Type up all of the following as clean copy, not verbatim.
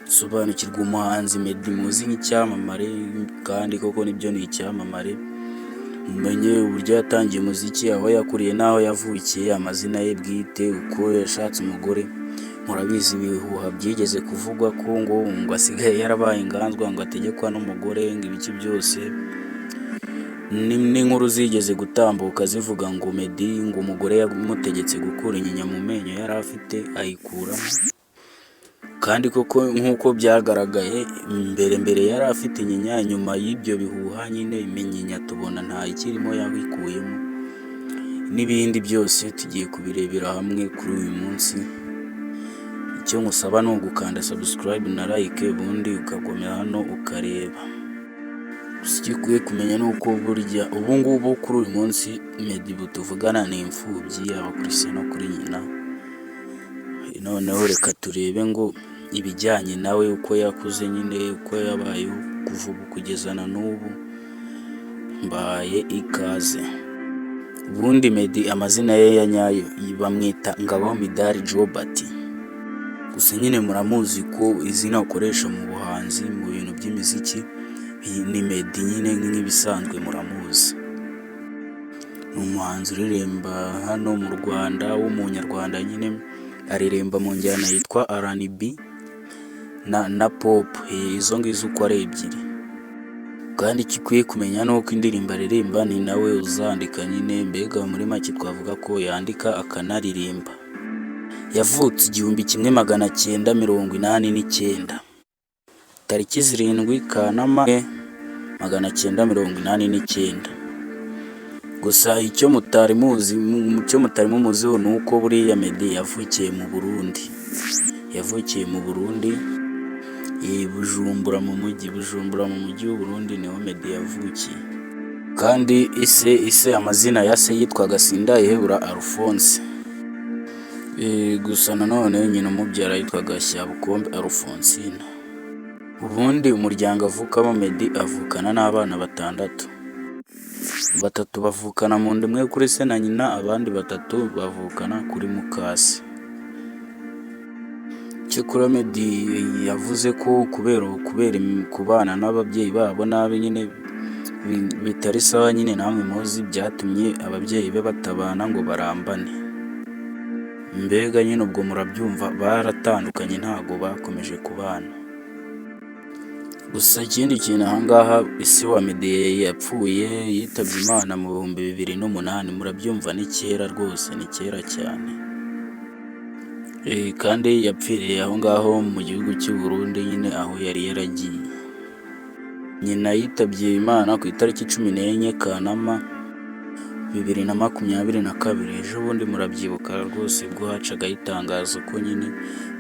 Sobanukirwa umuhanzi Meddy muzi nk'icyamamare, kandi koko nibyo, ni icyamamare. Mumenye uburyo yatangiye umuziki, aho yakuriye n'aho yavukiye, amazina ye bwite, uko yashatse umugore. Murabizi ibihuha byigeze kuvugwa ko ngo asigaye yarabaye inganzwa, ngo ategekwa n'umugore, ngo ibiki byose. N'inkuru zigeze gutambuka zivuga ngo Meddy ngo umugore yamutegetse gukura inyinya mu menyo yari afite, ayikuramo. Kandi koko nk'uko byagaragaye, mbere mbere yari afite inyinya, nyuma y'ibyo bihuha nyine iminyinya tubona ntayikirimo, yayikuyemo. N'ibindi byose tugiye kubirebera hamwe kuri uyu munsi. Icyo nkusaba ni ugukanda subscribe na like, ubundi ukagumya hano ukareba. Gusa icyo ukwiye kumenya ni uko burya ubu ngubu kuri uyu munsi Meddy tuvugana ni imfubyi, yaba kuri se no kuri nyina. Noneho reka turebe ngo ibijyanye nawe, uko yakuze nyine, uko yabayeho kuva ubu kugeza na n'ubu. Mbahaye ikaze. Ubundi Meddy amazina ye ya nyayo bamwita Ngabo Midali Jobert. Gusa nyine muramuzi ko izina akoresha mu buhanzi, mu bintu by'imiziki, ni Meddy nyine nk'ibisanzwe, muramuzi. Ni umuhanzi uririmba hano mu Rwanda w'umunyarwanda nyine, aririmba mu njyana yitwa R&B na pop, izo ngizo uko ari ebyiri. Kandi icyo ukwiye kumenya ni uko indirimbo aririmba ni nawe uzandika nyine, mbega muri make twavuga ko yandika akanaririmba. Yavutse 1989, tariki 7 Kanama 989. Gusa icyo mutari muzi, icyo mutari mumuziho, ni uko buriya Meddy yavukiye mu Burundi. Yavukiye mu Burundi, i Bujumbura mu mujyi, Bujumbura mu mujyi w'u Burundi niho Meddy yavukiye. Kandi ise, amazina ya se yitwaga Sindayihebura Alphonse. Gusa nanone nyina umubyara yitwaga Shyabukombe Alphonsine. Ubundi umuryango avukamo, Meddy avukana n'abana batandatu. Batatu bavukana mu nda imwe kuri se na nyina, abandi batatu bavukana kuri mukase. Cyakora Meddy yavuze ko kubera kubana n'ababyeyi babo nabi nyine bitari sawa nyine, namwe muzi, byatumye ababyeyi be batabana ngo barambane. Mbega nyine ubwo murabyumva, baratandukanye, ntago bakomeje kubana. Gusa ikindi kintu aha ngaha, ise wa Meddy yapfuye, yitabye Imana mu 2008, murabyumva ni kera rwose, ni kera cyane. Kandi yapfiriye aho ngaho mu gihugu cy'u Burundi nyine aho yari yaragiye. Nyina yitabye Imana ku itariki 14 Kanama 2022, ejo bundi murabyibuka rwose ubwo hacagaho itangazo ko nyine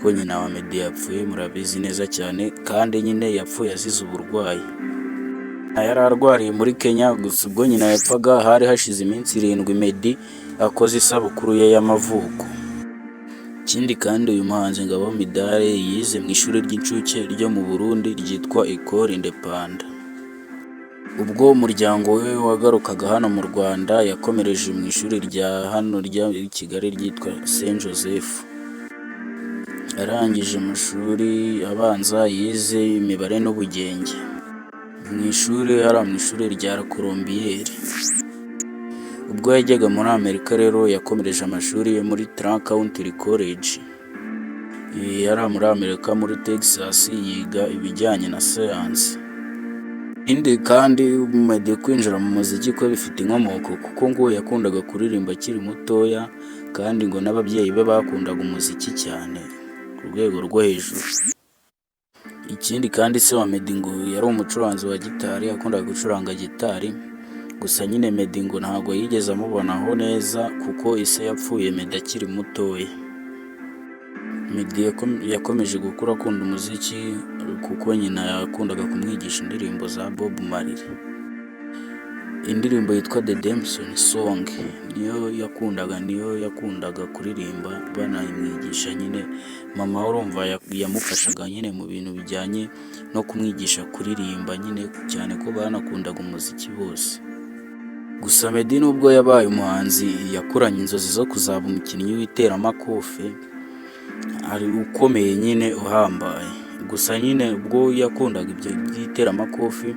ko nyina wa Meddy yapfuye, murabizi neza cyane, kandi nyine yapfuye azize uburwayi. Yari arwariye muri Kenya, gusa ubwo nyina yapfaga hari hashize iminsi 7 Meddy akoze isabukuru ye y'amavuko. Ikindi kandi, uyu muhanzi Ngabo Midali yize mu ishuri ry'incuke ryo mu Burundi ryitwa Ecole Indépendante. Ubwo umuryango we wagarukaga hano mu Rwanda, yakomereje mu ishuri rya hano rya Kigali ryitwa Saint Joseph. Arangije amashuri abanza yize imibare n'ubugenge mu ishuri hariya mu ishuri rya La Colombière. Ubwo yajyaga muri Amerika rero, yakomereje amashuri ye muri Tarrant County College, yari muri Amerika muri Texas, yiga ibijyanye na siyansi. Ikindi kandi, Meddy kwinjira mu muziki kwe bifite inkomoko, kuko ngo yakundaga kuririmba akiri mutoya, kandi ngo n'ababyeyi be bakundaga umuziki cyane ku rwego rwo hejuru. Ikindi kandi, se wa Meddy ngo yari umucuranzi wa gitari, yakundaga gucuranga gitari. Gusa nyine Meddy ngo ntabwo yigeze amubonaho neza, kuko ise yapfuye Meddy akiri mutoya. Meddy yakomeje gukura akunda umuziki, kuko nyina yakundaga kumwigisha indirimbo za Bob Marley. Indirimbo yitwa The Redemption Song niyo yakundaga kuririmba, banayimwigisha nyine. Mama we urumva yamufashaga nyine mu bintu bijyanye no kumwigisha kuririmba nyine, cyane ko banakundaga umuziki bose. Gusa Meddy nubwo yabaye umuhanzi, yakuranye inzozi zo kuzaba umukinnyi w'iteramakofe ari ukomeye nyine uhambaye. Gusa nyine ubwo yakundaga ibyo by'iteramakofi,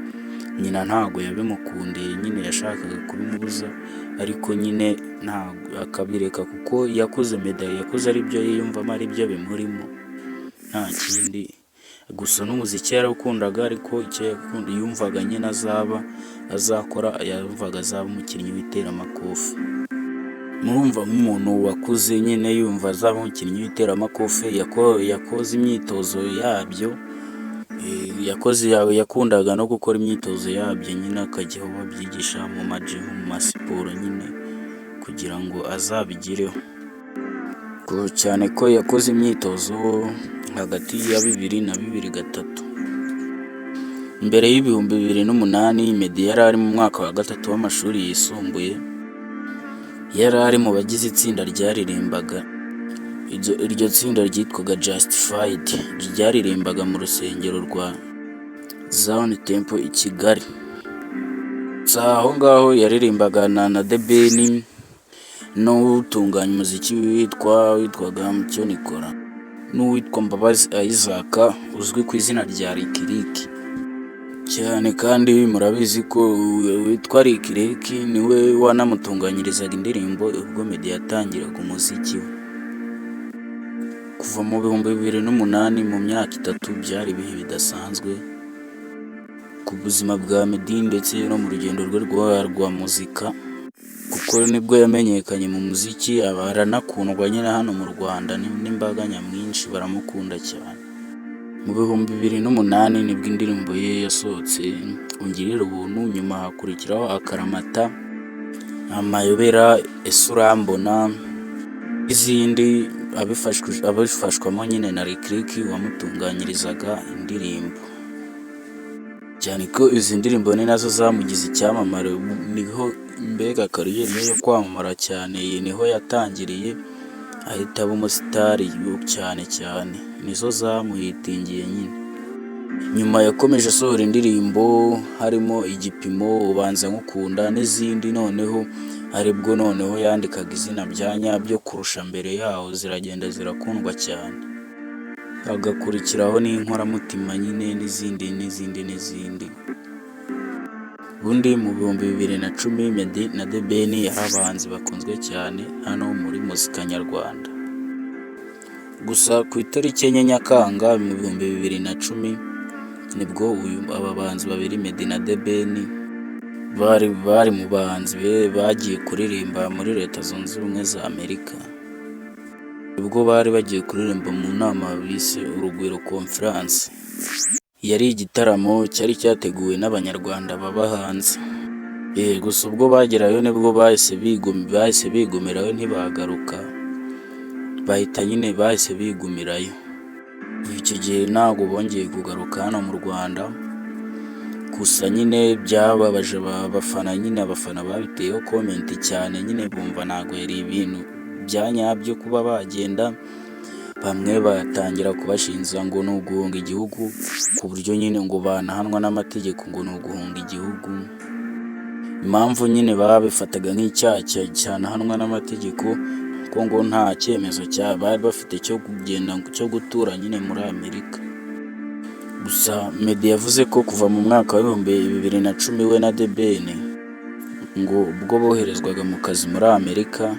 nyina ntabwo yabimukundiye nyine, yashakaga kubimubuza, ariko nyine ntabwo akabireka kuko yakuze, Meddy yakuze ari byo yiyumvamo, ari byo bimurimo, nta kindi. Gusa n'umuziki yarawukundaga, ariko icyo yumvaga nyine azaba azakora, yumvaga azaba umukinnyi w'iteramakofe. Murumva nk'umuntu wakuze nyine yumva azaba umukinnyi w'iteramakofe, yakoze imyitozo yabyo, yakoze, yakundaga no gukora imyitozo yabyo nyine, akajya aho babyigisha mu ma gym, mu masiporo nyine, kugira ngo azabigereho. Cyane ko yakoze imyitozo hagati ya bibiri na bibiri gatatu. Mbere y'2008, Meddy yari ari mu mwaka wa gatatu w'amashuri yisumbuye, yari ari mu bagize itsinda ryaririmbaga, iryo tsinda ryitwaga Justified, ryaririmbaga mu rusengero rwa Zion Temple i Kigali. Gusa aho ngaho yaririmbaga na The Ben n'utunganya umuziki witwaga Mucyo Nicolas n'uwitwa Mbabazi Isaac uzwi ku izina rya Lick Lick. Cyane kandi murabizi ko witwa Lick Lick niwe wanamutunganyirizaga indirimbo ubwo Meddy yatangiraga umuziki we. Kuva mu 2008, mu myaka 3, byari ibihe bidasanzwe ku buzima bwa Meddy ndetse no mu rugendo rwe rwa muzika, kuko nibwo yamenyekanye mu muziki, aranakundwa nyine hano mu Rwanda n'imbaga nyamwinshi baramukunda cyane. Mu 2008 nibwo indirimbo ye yasohotse, Ungirire Ubuntu, nyuma hakurikiraho Akaramata, Amayobera, Ese Urambona n'izindi, abifashwamo nyine na Lick Lick wamutunganyirizaga indirimbo. Cyane ko izi ndirimbo ni nazo zamugize icyamamare, niho mbega career ye yo kwamamara cyane niho yatangiriye, ahita aba umusitari cyane cyane, nizo zamuhitingiye nyine. Nyuma yakomeje asohora indirimbo harimo Igipimo, Ubanza Nkukunda n'izindi, noneho aribwo noneho yandikaga izina bya nyabyo kurusha mbere yaho, ziragenda zirakundwa cyane. Hagakurikiraho n'Inkoramutima nyine n'izindi n'izindi n'izindi. Ubundi mu 2010 Meddy na The Ben yari abahanzi bakunzwe cyane hano muri muzika nyarwanda. Gusa ku itariki 4 Nyakanga mu 2010 nibwo aba bahanzi babiri, Meddy na The Ben, bari mu bahanzi bagiye kuririmba muri Leta Zunze Ubumwe za Amerika. Ubwo bari bagiye kuririmba mu nama bise Urugwiro Conference. Yari igitaramo cyari cyateguwe n'Abanyarwanda baba hanze. Gusa ubwo bagerayo nibwo bahise bigumirayo, ntibagaruka, bahita nyine bahise bigumirayo. Kuva icyo gihe ntabwo bongeye kugaruka hano mu Rwanda, gusa nyine byababaje abafana nyine, abafana babiteyeho comment cyane nyine, bumva ntabwo yari ibintu bya nyabyo kuba bagenda, bamwe batangira kubashinja ngo ni uguhunga igihugu, ku buryo nyine ngo banahanwa n'amategeko ngo ni uguhunga igihugu. Impamvu nyine babifataga nk'icyaha cyanahanwa n'amategeko, kuko ngo nta cyemezo bari bafite cyo kugenda, cyo gutura nyine muri Amerika. Gusa Meddy yavuze ko kuva mu mwaka wa 2010 we na The Ben ngo ubwo boherezwaga mu kazi muri Amerika,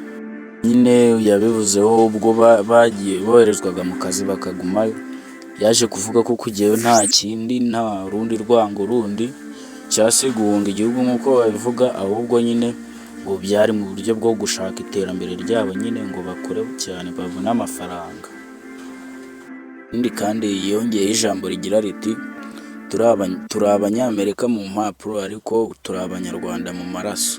nyine yabivuzeho ubwo bagiye boherezwaga mu kazi bakagumayo, yaje kuvuga ko kujyayo nta kindi, nta rundi rwango rundi cyangwa se guhunga igihugu nk'uko babivuga, ahubwo nyine ngo byari mu buryo bwo gushaka iterambere ryabo nyine, ngo bakore cyane babone amafaranga. Ikindi kandi yongeyeho ijambo rigira riti: "Turi Abanyamerika mu mpapuro, ariko turi Abanyarwanda mu maraso."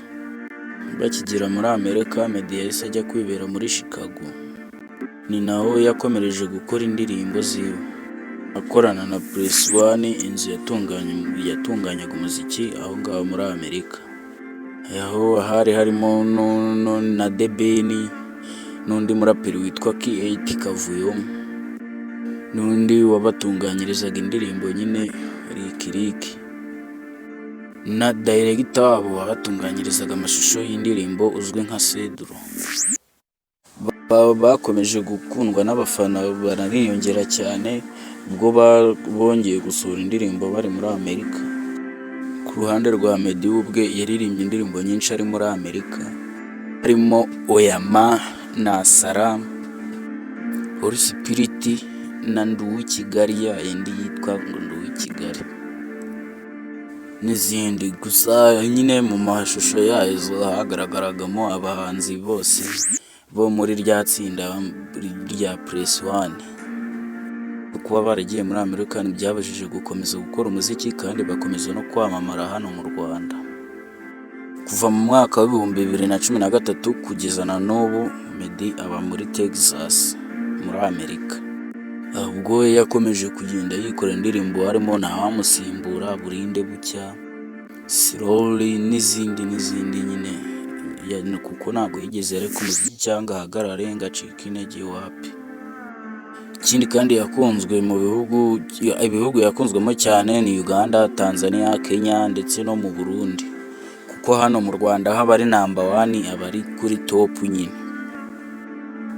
Bakigera muri Amerika, Meddy yahise ajya kwibera muri Chicago, ni naho yakomereje gukora indirimbo ziwe, akorana na Press One, inzu yatunganyaga umuziki aho ngaho muri Amerika. Aho hari harimo na The Ben n'undi muraperi witwa K8 Kavuyo n'undi wabatunganyirizaga indirimbo nyine, Lick Lick, na director wabo wabatunganyirizaga amashusho y'indirimbo uzwi nka Cedro. Bakomeje gukundwa n'abafana, baraniyongera cyane. Ubwo bongeye gusohora indirimbo bari muri Amerika. Ku ruhande rwa Meddy we ubwe yaririmbye indirimbo nyinshi ari muri Amerika, harimo Oyama na Salam, Holy Spirit na Ndi uw'i Kigali, ya yindi yitwa ngo Ndi uw'i Kigali n'izindi. Gusa nyine mu mashusho yazo hagaragaragamo abahanzi bose bo muri rya tsinda rya Press One. Kuba baragiye muri Amerika ntibyabujije gukomeza gukora umuziki kandi bakomeza no kwamamara hano mu Rwanda. Kuva mu mwaka wa 2013 kugeza na n'ubu, Meddy aba muri Texas muri Amerika. Ubwo yakomeje kugenda yikorera indirimbo harimo Ntawamusimbura, Burinde Bucya, Slowly n'izindi n'izindi nyine, kuko ntabwo yigeze areka umuziki cyangwa ahagarare ngo acike intege, wapi. Ikindi kandi yakunzwe mu bihugu, ibihugu yakunzwemo cyane ni Uganda, Tanzania, Kenya ndetse no mu Burundi, kuko hano mu Rwanda ho aba ari number one, aba ari kuri top nyine.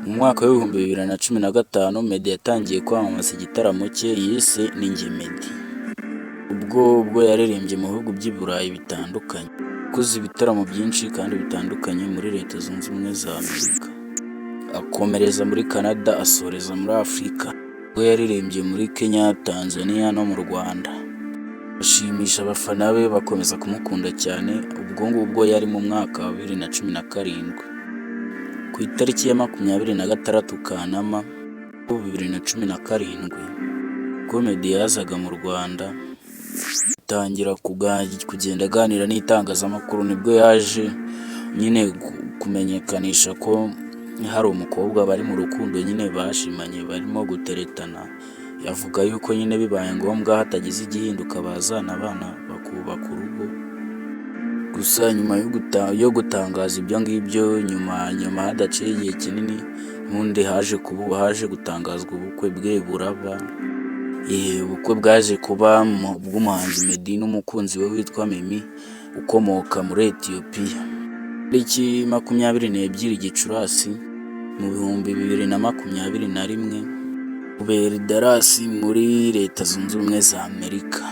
Mu mwaka wa 2015 Meddy yatangiye kwamamaza igitaramo cye yise Ninjye Meddy. Ubwo yaririmbye mu bihugu by'i Burayi bitandukanye. Yakoze ibitaramo byinshi kandi bitandukanye muri Leta Zunze Ubumwe za Amerika. Akomereza muri Canada, asoreza muri Afurika. Ubwo yaririmbye muri Kenya, Tanzania no mu Rwanda. Ashimisha abafana be bakomeza kumukunda cyane, ubwo ngubwo yari mu mwaka wa 2017. Ku itariki ya 26 Kanama 2017, ubwo Meddy yazaga mu Rwanda, atangira kugenda aganira n'itangazamakuru, nibwo yaje nyine kumenyekanisha ko hari umukobwa bari mu rukundo nyine bashimanye barimo guteretana, avuga yuko nyine bibaye ngombwa hatagize igihinduka bazanabana bakubaka urugo. Gusa nyuma yo gutangaza ibyo ngibyo, nyuma hadaciye igihe kinini ubundi haje gutangazwa ubukwe bwe buraba. Ubukwe bwaje kuba bw'umuhanzi Meddy n'umukunzi we witwa Mimi ukomoka muri Ethiopia. Tariki 22 Gicurasi mu 2021 bubera i Dallas muri Leta Zunze Ubumwe za Amerika.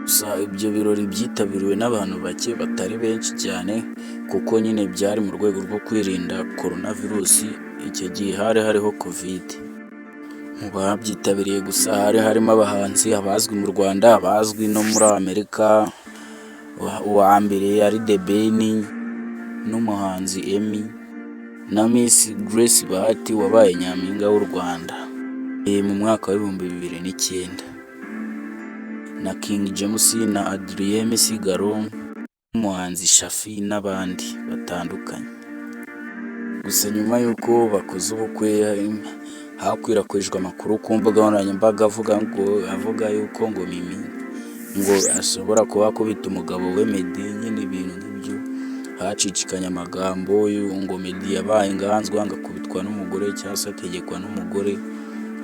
Gusa ibyo birori byitabiriwe n'abantu bake batari benshi cyane, kuko nyine byari mu rwego rwo kwirinda korona virusi, icyo gihe hari hariho Covid. Mu babyitabiriye gusa hari harimo abahanzi, abazwi mu Rwanda, abazwi no muri Amerika, uwa mbere ari The Ben n'umuhanzi Emmy na Miss Grace Bahati wabaye nyampinga w'u Rwanda mu mwaka wa 2009, na King James na Adrien Misigaro n'umuhanzi Shaffy n'abandi batandukanye. Gusa nyuma y'uko bakoze ubukwe hakwirakwijwe amakuru ku mbuga nkoranyambaga avuga yuko ngo Mimi ngo ashobora kuba akubita umugabo we Meddy, nyine ibintu nk'ibyo, hacicikanye amagambo ngo Meddy yabaye inganzwa ngo akubitwa n'umugore cyangwa se ategekwa n'umugore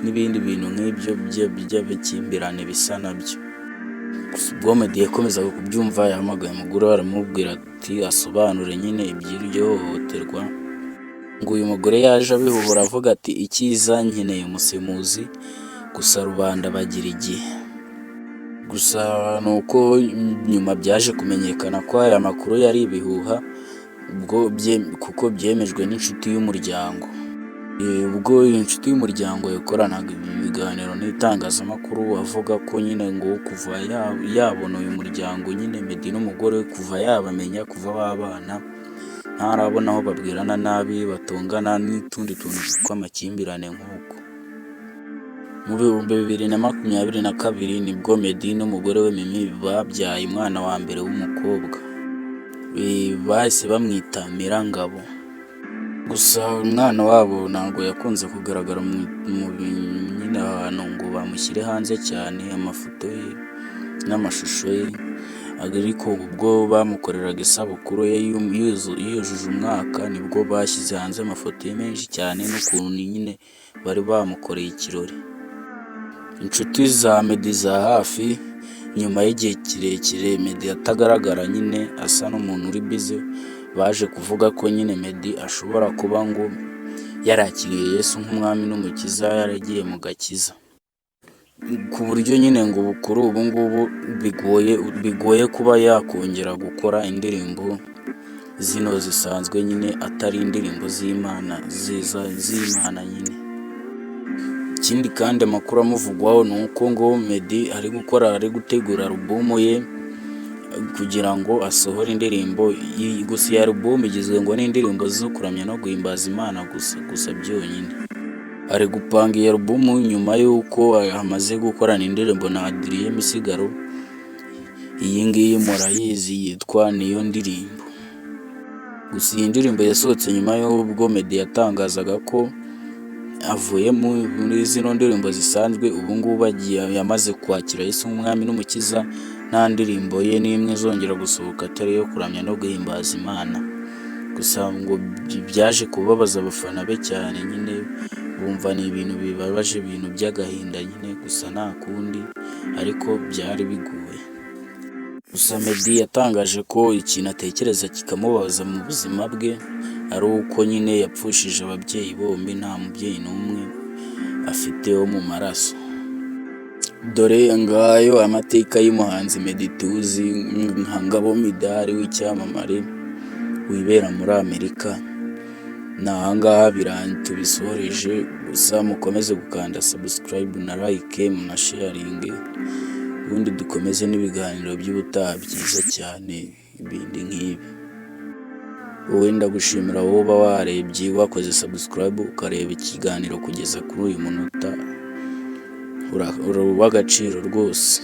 n'ibindi bintu nk'ibyo by'amakimbirane bisa nabyo. Gusa ubwo Meddy yakomezaga kubyumva yahamagaye umugore we aramubwira ati asobanure nyine iby'iryo hohoterwa, ngo uyu mugore yaje abihubura avuga ati icyiza nkeneye umusemuzi, gusa rubanda bagira igihe. Gusa ni uko nyuma byaje kumenyekana ko aya makuru yari ibihuha, ubwo kuko byemejwe n'inshuti y'umuryango. Ubwo inshuti y'umuryango yakoranaga ibiganiro n'itangazamakuru avuga ko nyine ngo kuva yabona uyu muryango nyine Meddy n'umugore we, kuva yabamenya, kuva babana, ntarabona aho babwirana nabi, batongana n'utundi tuntu tw'amakimbirane nk'uko. Mu 2022 nibwo Meddy n'umugore we Mimi babyaye umwana wa mbere w'umukobwa, bahise bamwita Mirangabo. Gusa umwana wabo ntabwo yakunze kugaragara mu nyine ahantu ngo bamushyire hanze cyane amafoto ye n'amashusho ye, ariko ubwo bamukoreraga isabukuru ye yujuje umwaka nibwo bashyize hanze amafoto ye menshi cyane n'ukuntu nyine bari bamukoreye ikirori. Inshuti za Meddy za hafi nyuma y'igihe kirekire Meddy atagaragara nyine asa n'umuntu uri busy, baje kuvuga ko nyine Meddy ashobora kuba ngo yarakiriye Yesu nk'umwami n'umukiza yaragiye mu gakiza. ku buryo nyine ngo kuri ubu ngubu bigoye kuba yakongera gukora indirimbo zino zisanzwe nyine, atari indirimbo z'Imana ziza z'Imana nyine. Ikindi kandi, amakuru amuvugwaho ni uko ngo Meddy ari gukora, ari gutegura alubumu ye kugira ngo asohore indirimbo. Gusa iyi alubumu igizwe ngo n'indirimbo zo kuramya no guhimbaza Imana gusa gusa byonyine. Ari gupanga iyi alubumu nyuma y'uko amaze gukorana indirimbo na Adrien Misigaro. Iyi ngiyi murayizi, yitwa "Niyo Ndirimbo". Gusa iyi ndirimbo yasohotse nyuma y'ubwo Meddy yatangazaga ko avuye muri zino ndirimbo zisanzwe, ubu ngubu agiye yamaze kwakira Yesu nk'umwami n'umukiza, nta ndirimbo ye n'imwe izongera gusohoka atari iyo kuramya no guhimbaza Imana. Gusa ngo byaje kubabaza abafana be cyane nyine, bumva ni ibintu bibabaje, ibintu by'agahinda nyine. Gusa nta kundi, ariko byari bigoye. Gusa Meddy yatangaje ko ikintu atekereza kikamubabaza mu buzima bwe ari uko nyine yapfushije ababyeyi bombi, nta mubyeyi n'umwe afite wo mu maraso. Dore ngayo amateka y'umuhanzi Meddy tuzi nka Ngabo Midari w'icyamamare wibera muri Amerika. Ni ahangaha tubisoreje. Gusa mukomeze gukanda subscribe na like, munasharinge, ubundi dukomeze n'ibiganiro by'ubutaha byiza cyane, ibindi nk'ibi. Wowe ndagushimira, wowe uba warebye, wakoze subscribe, ukareba ikiganiro kugeza kuri uyu munota, uri uw'agaciro rwose.